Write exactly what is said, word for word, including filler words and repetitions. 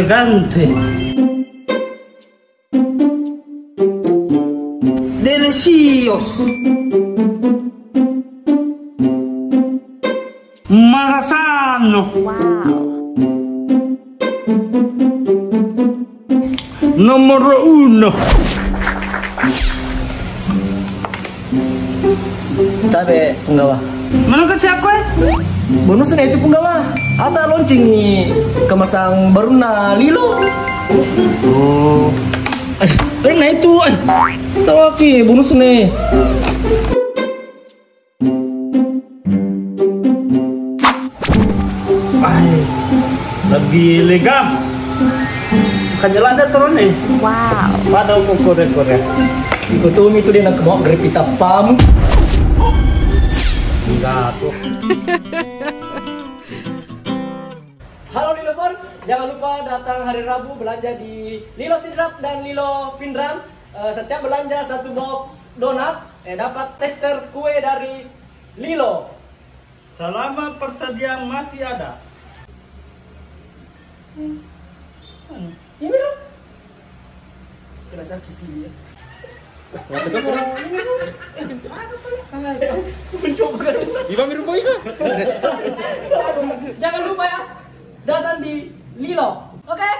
Dante. Delicious. Marasano. Wow. Nomor uno. Tabe, Punggawa. Mana kecil aku, eh? Bonus na itu, Punggawa. Ata launching ni kemasang baru'na Lilo. Oh. Eh, lain na itu, eh. Tahu aku, bonus ni. Ai, lebih elegam. Kajalan deh turun nih. Wow. Pada uku kore-kore. Iko tumi tu dia nak mau grepi tapamu. Enggak tuh. Halo Lilovers, jangan lupa datang hari Rabu belanja di Lilo Sidrap dan Lilo Pinran. Eh, setiap belanja satu box donat, eh, dapat tester kue dari Lilo. Selama persediaan masih ada. Ini loh. Kerasa kesini ya. Macet apa? Mencoba. Iba miru boy. Jangan lupa ya, datang di Lilo. Oke?